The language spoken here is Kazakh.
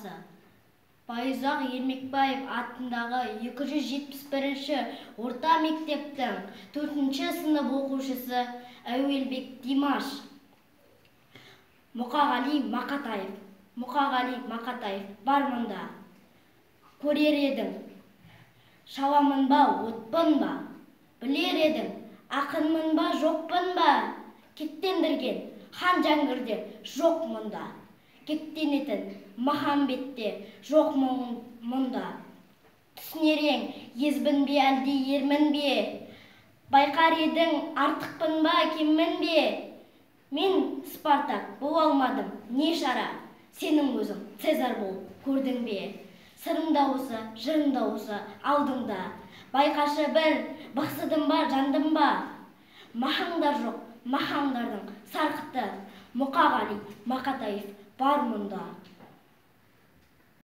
баласы, Байұзақ Ермекбаев атындағы 271 орта мектептің 4 сынып оқушысы Әуелбек Димаш. Мұқағали Мақатаев, Мұқағали Мақатаев бар мұнда. Көрер едің, шаламын ба, отпын ба? Білер едің, ақынмын ба, жоқпын ба? Кеттендірген хан Жәңгірде жоқ мұнда. Кектенетін Махамбетте жоқ мұнда. Түсінер ең, езбін бе, әлде ермін бе? Байқар едің, артықпын ба, кеммін бе? Мен Спартак бола алмадым, не шара? Сенің өзің Цезарь болып көрдің бе? Сырым дауысы, жырым дауысы алдыңда. Байқашы бір, бықсыдым ба, жандым ба? Махаңдар жоқ, махаңдардың сарқыты. Мұқағали Мақатаев бар мұнда.